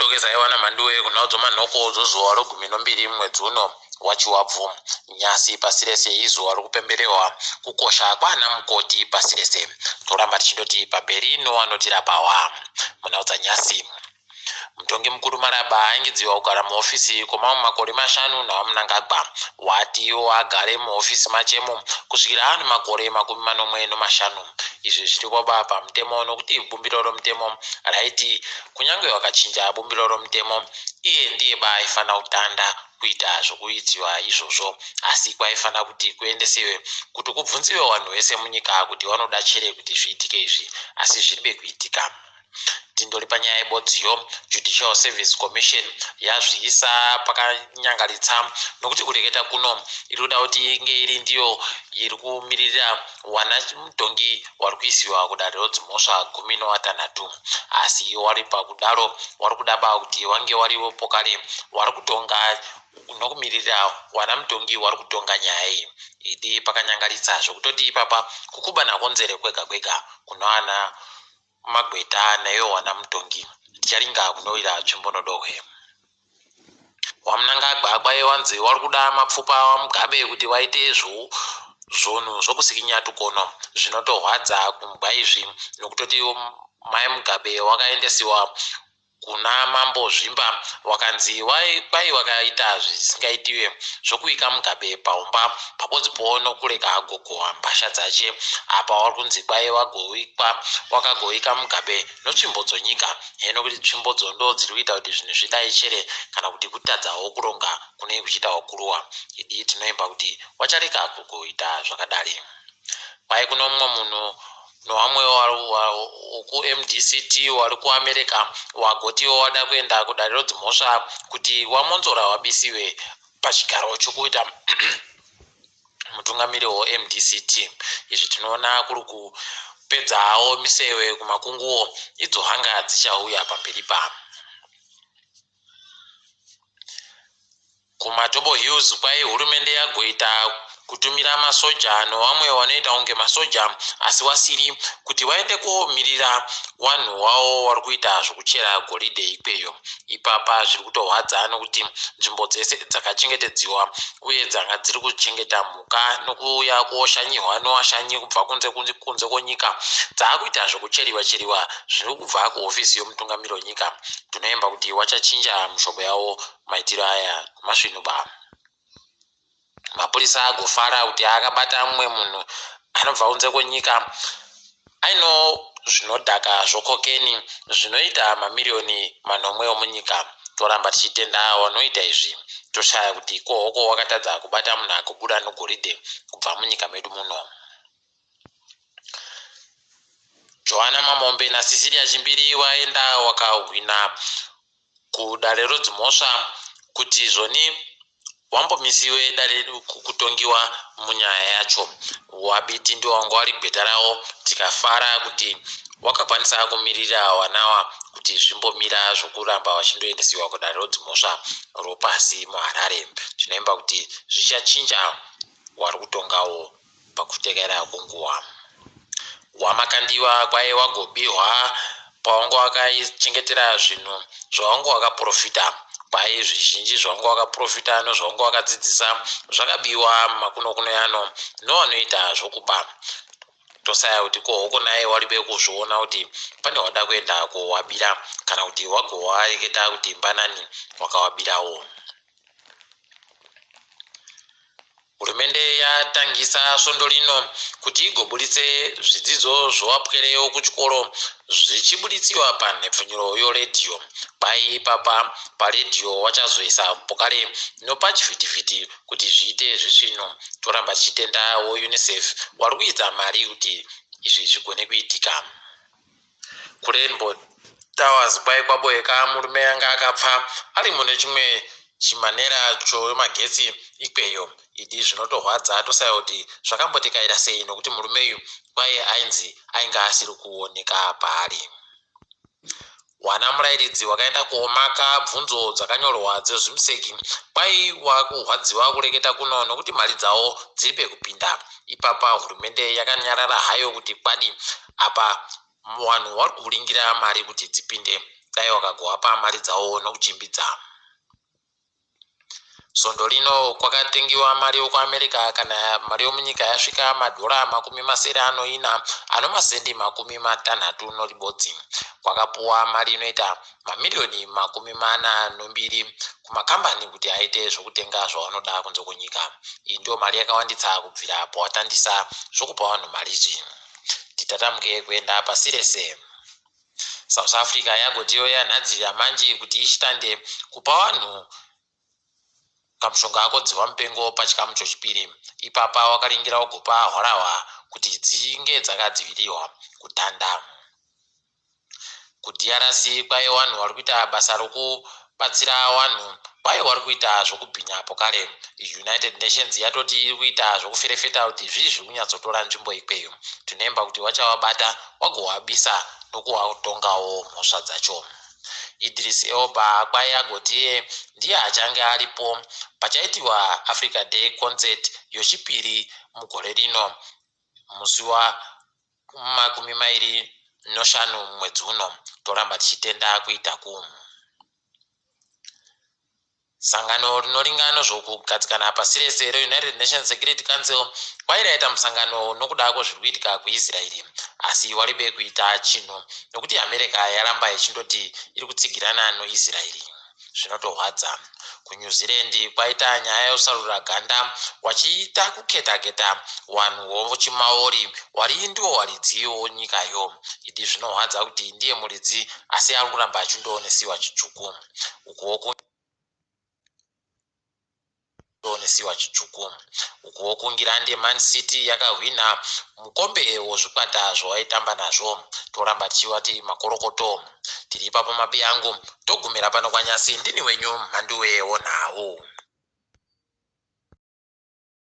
Todokeza iwana mhanduwe kunhau dzomanhoko dzozuva rogumi nombiri mumwedzi uno waChivabvu. Nyasi pasi rese izuva rokupemberehwa kukosha kwaana mukoti pasi rese. Toramba tichindoti pamberi nowanotirapawa. Munhau dzanyasi. Mutongi mukuru Maraba aingidziwa kugara muhofisi kwemamwe makore mashanu naVaMnangagwa. Watiwo agare muhofisi machemo kusvikira ane makore 75. Izvi zviri kwaba pamutemo nokuti bumbiro romutemo raiti kunyange vakachinja bumbiro romutemo, iye ndiye ba aifanira kutanda kuita zvokuitiwa izvozvo. Asi kwaifanira kuti kuendesewe kuti kubvunziwe vanhu vese munyika kuti vanoda chere kuti zviitike izvi, asi zviribe kuitika. Tindori panyaya yebodziyo, Judicial Service Commission yazviisa pakanyangaritsa nokuti kureketa kuno iri kuda kuti inge iri ndiyo iri kumirira wana mutongi wari kuisiwa kudare rodzimhosva 16. Asi wari pakudaro wari kudaba kuti wange waripo kare wari kutonga nokumirira wana mutongi wari kutonga nyaya iyi. Idi pakanyangaritsa zvokutoti ipapa kukubana konzere kwega kwega kunowana magweta naiwo wana mutongi ticharinga kunowira tsvimbo nodohwe. WaMnangagwa kwaive wanzi wari kuda mapfupa waMugabe kuti waite zvonhu zvokusikinya tukono. Zvinotorwadza kumbwa izvi nokutoti mai Mugabe wakaendesiwa kuna mambo Zvimba wakanzi kwai wakaita zvisingaitiwe zvokuika Mugabe paumba pabodzipo nokurega agogohwa mbasha dzache. Apa wari kunzi kwai wagoikwa wakagoika Mugabe notsvimbo dzonyika. Heno kuti tsvimbo dzo ndo dziri kuita kuti zvinhu zvidai chere kana kuti kutadzawo kuronga kune kuchiita wakuruwa. Idi tinoimba kuti wachareka kugoita zvakadari. Kwai kuno mumwe munhu nowamwe wekuMDCT wari kuAmerica wagotiwo wada kuenda kudare rodzimhosva kuti waMonzora wabisiwe pachigaro chokuita mutungamiri weMDCT. Izvi tinoona kuri kupedzawo misewe kumakunguwo idzo hanga dzichauya pamberi pa. KuMatobo Hills kwai hurumende yagoita kutumira masoja nowamwe wanoita kunge masoja asi wasiri kuti waende komirira wanhu wawo wari kuita zvokuchera goridhe ikweyo. Ipapa zviri kutorwadza nokuti nzvimbo dzese dzakachengetedziwa uye dzanga dziri kuchengeta mhuka nokuuya koshanyiwa nowashanyi kubva kunze kunze kwenyika dzaakuita zvokucheriwa cheriwa zviri kubva kuhofisi yomutungamiri wenyika. Tinoemba kuti wachachinja mishoko yawo maitiro aya masvinu ba. Mapurisa agofara kuti akabata mumwe munhu anobva kunze kwenyika aino zvinodhaka zvokokeni zvinoita mamiriyoni manomwe omunyika. Toramba tichitenda wanoita izvi toshaya kuti kohoko wakatadza kubata munhu agobuda nogoridhe kubva munyika medu muno. Joana Mamombe naCecilia Chimbiri waenda wakahwina kudare rodzimhosva kuti zvoni wambomisiwe dare kutongiwa munyaya yacho. WaBiti ndiwo wanga wari gweta rawo tikafara kuti wakakwanisa kumirira wanawa kuti zvimbomira zvokuramba wachindoendesiwa kudare rodzimhosva ropasi muHarare. Tinoimba kuti zvichachinja wari kutongawo pakutekaira kwenguva. WaMakandiwa kwai wagobihwa pawanga wakachengetera zvinhu zvawanga wakaprofita. Kwai zvizhinji zvawanga wakaprofita nozvawanga wakadzidzisa zvakabiwa mumakunokuno ano nowanoita zvokuba. Tosaya kuti ko hoko naye waribe kuzviona kuti pane wada kuenda kowabira kana kuti wagowareketa kuti mbanani wakawabirawo. Hurumende yatangisa svondo rino kuti igoburitse zvidzidzo zvowapwerewo kuchikoro zvichibuditsiwa panhepfenyuro yoredhiyo. Kwai ipapa paredhiyo wachazoisa pokare nopachivhitivhiti kuti zviite zvisvinu. Toramba tichitenda wo UNICEF wari kuita mari kuti izvi zvigone kuitika. KuRainbow Towers kwai kwaboeka murume anga akapfa ari mune chimwe chimanera chomagetsi ikweyo. Idi zvinotorwadza tosaya kuti zvakambotekaira sei nokuti murume uyu kwai ainzi ainge asiri kuoneka paari. Wana murairidzi wakaenda komaka bvunzo dzakanyorwa dzeZimsec kwai wakurwadziwa kureketa kuno nokuti mari dzawo dziri pekupinda. Ipapa hurumende yakanyarara hayo kuti kwadi apa vanhu vari kuringira mari kuti dzipinde. Dai wakagovapa mari dzawo nokuchimbidza. Svondo rino kwakatengiwa mari yokuAmerica kana mari yomunyika yasvika madhora 64 anomasendi 61. Kwakapuwa mari inoita mamiriyoni 42 kumakambani kuti aite zvokutenga zvavanoda kunze kwenyika. Iyi ndiyo mari yakawandisa kubvira pawatandisa zvokupa vanhu mari izvi. Titatamuke kuenda pasi rese. South Africa yagotiyo yanhadzirira manje kuti ishitande kupa vanhu kamushonga ako mupengo pachikamu chochipiri. Ipapa wakaringira ugopa hwarahwa kuti dzinge dzakadzivirirwa kutanda. KuDRC kwaive vanhu vari kuita basa rokubatsira vanhu, kwaive vari kuita zvokubhinya pokare. United Nations yatoti iri kuita zvokuferefeta kuti zvii zviri kunyatsotora nzvimbo ikweyo. Tinoemba kuti wachavabata wagovabisa nokuvatongawo mhosva dzacho. Idris Elba kwai agotiye ndiye achange aripo pachaitiwa Africa Day Concert yochipiri mugore rino musi wa 25 mumwedzi uno. Toramba tichitenda kuita ku Sangano rinoringa nezvokugadzikana pasi rese reUnited Nations Security Council kwai raita musangano nokuda kwezviri kuitika kuIsraeri, asi waribe kuita chinhu nokuti America yaramba ichindoti iri kutsigirana noIsraeri. Zvinotorwadza. KuNew Zealand kwaita nyaya yosarura ganda, wachiita kuketa-keta vanhu vochiMaori wari ndiwo waridzi wonyikayo. Idi zvinorwadza kuti ndiye muridzi asi ari kuramba achindoonesiwa chitsvuku. Ukuwo onesiwa chitsvuku. Ukuwo kuNgirande Man City yakahwina mukombe wezvikwata zvawaitamba nazvo. Toramba tichivati makorokoto. Tiri ipapo mabi angu, togumira pano kwanyasi. Ndini wenyu Mhanduwe wonhau.